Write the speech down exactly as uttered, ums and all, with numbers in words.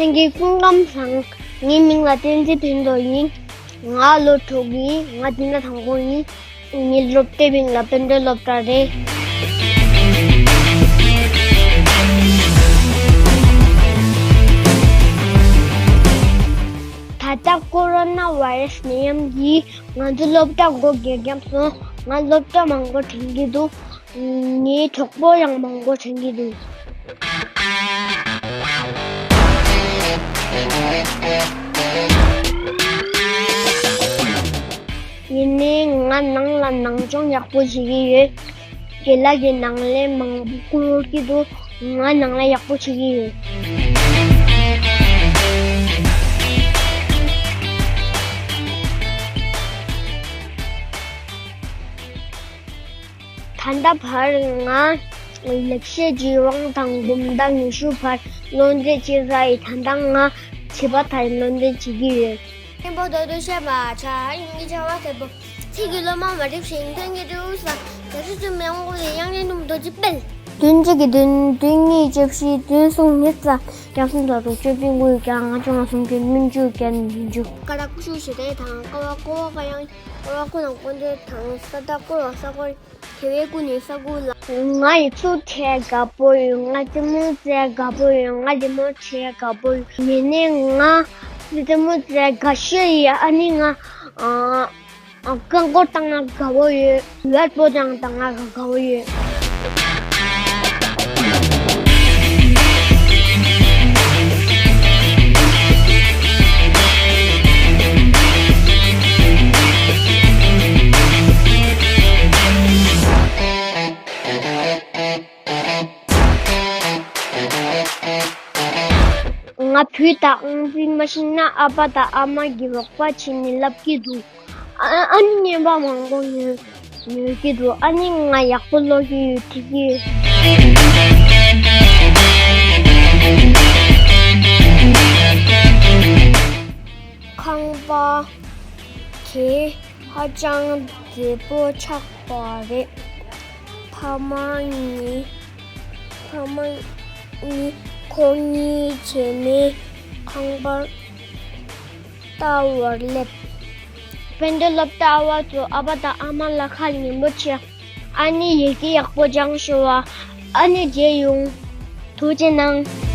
ལྷན་རྒྱས་སྐུ་ཁམས་བཟང་། ངའི་མིང་ལ་བསྟན་འཛིན་ཕུན་ཚོགས་ཡིན། ང་ལོ་དྲུག་ཡིན། ང་འཛིན་གྲྭ་དང་པོ་ཡིན། ངའི་སློབ་གྲྭའི་མིང་ལ་དཔལ་ལྡན་སློབ་གྲྭ་རེད། ད་ལྟ་ཀོ་རོ་ན་བྷ་རེ་སི་ནད་ཡམས་ཀྱིས་ང་ཚོའི་སློབ་གྲྭ་སྒོ་བརྒྱབ་བརྒྱབ་སོང་། ང་སློབ་གྲྭ་མང་པོ་དྲན་གྱི་འདུག་ངའི་གྲོགས་པོ་ཡང་མང་པོ་དྲན་གྱི་འདུག་ཡིན་ནའི་ང་ནང་ལ་ནང་སྦྱོང་ཡག་པོ་བྱེད་ཀྱི་ཡོད། རྒན་ལགས་ཀྱིས་ནང་ལས་མང་པོ་བསྐུར་གྱི་འདུག་ང་ནང་ལས་ཡག་པོ་བྱེད་ཀྱི་ཡོད། ད་ལྟ་བར་ང་ལེགས་བཤད་ཀྱི་དབང་དང་འབུམ་ཕྲག་ཉི་ཤུ་བར་བློ་འདྲི་བྱས་ཚར་ཡིན། ད་ལྟ་ང་བྱིས་པ་དག་བློ་འདྲི་བྱེད་ཀྱི་ཡོད། ཨིན་པོ་ཏོ་ཏོ་ཤ་བ་ཆ་ཨིན་གྱི་ཆ་བ་ཐེ་པོ། ཚིག་གི་སློབ་མ་མ་རིག་ཞིང་ཐོན་གྱི་རིག་ས། རྒྱ་སུ་ཚུ་མེ་འོང་གོ་ལེ་དབྱངས་ཅན་ནུ་མོ་རྡོ་རྗེ་དཔལ། བདུན་གཅིག་གི་བདུན། བདུན་གཉིས་བཅུ་བཞི། བདུན་གསུམ་ཉི་ཤུ་རྩ། བརྒྱད་གསུམ་དྲུག་བཅུ། བདུན་དགུ་བརྒྱ། ལྔ་བཅུ་ང་གསུམ་བརྒྱད། བདུན་བཅུ་བརྒྱད། བདུན་ཅུ། ཀ་ར་ཀུ་ཤུ་ཞེ་དྲེ་དང་ཀ་བ་ཀོ་བ་ཀ་ཡང་ཀོ་བ་ཀོ་ནང་ཀོན་ཏེ་དང་ས་ད་ཀོ་ལ་ས་ཀོ། དེ་བས་ཀུན་ནས་ས་ཀུན་ལ། ང་ཡིག་གཟུགས་བྲིས་དགའ་པོ་ཡོད། ང་རྩེད་མོ་རྩེ་དགའ་པོ་ཡོད། ང་རི་མོ་བྲིས་དགའ་པོ་ཡོད། ཡིན་ནའི་ང་རྩེད་མོ་རྩེ་དགའ་ཤོས་ཡིན། ཨ་ནི་ང་ཨ་ཨ་རྐང་འཁོར་བཏང་ན་དགའ་པོ་ཡོད། ཝེད་པོ་ཅང་བཏང་ན་དགའ་པོ་ཡོད། ང་བུ་དང་ཨང་རྩིས་མ་ཤེས་ན་ཨ་ཕ་དང་ཨ་མ་གིས་རོགས་པ་བྱས་ནས་བསླབ་ཀྱི་འདུག་ཨ་ཨ་ནི་བརྙན་པར་མང་པོ་ཉོ་ཉོ་གི་འདུག་ཨ་ནི་ང་ཡག་པོ་ཀློག་གི་ཡོད། བྲིས་ཀྱི་ཡོད། ཁང་པ་དེ་ཧ་ཅང་མཛེས་པོ་ཆགས་པ་རེད། ཕ་མ་གཉིས་ཕ་མ་གཉིས་ཁོ་གཉིས་བྱས་ནས་ཁང་པར་ལྟ་བར་སླེབས། དཔེ་འདི་སློབ་གྲྭ་བ་ཚོ་ཨ་ཕ་དང་ཨ་མ་ལ་ཁ་ཉན་པོ་བྱེད། ཨ་ནི་ཡི་གེ་ཡག་པོ་སྦྱང་ཤོག་ཨ། ཨ་ནི་མཇལ་ཡོང་། ཐུགས་རྗེ་གནང་།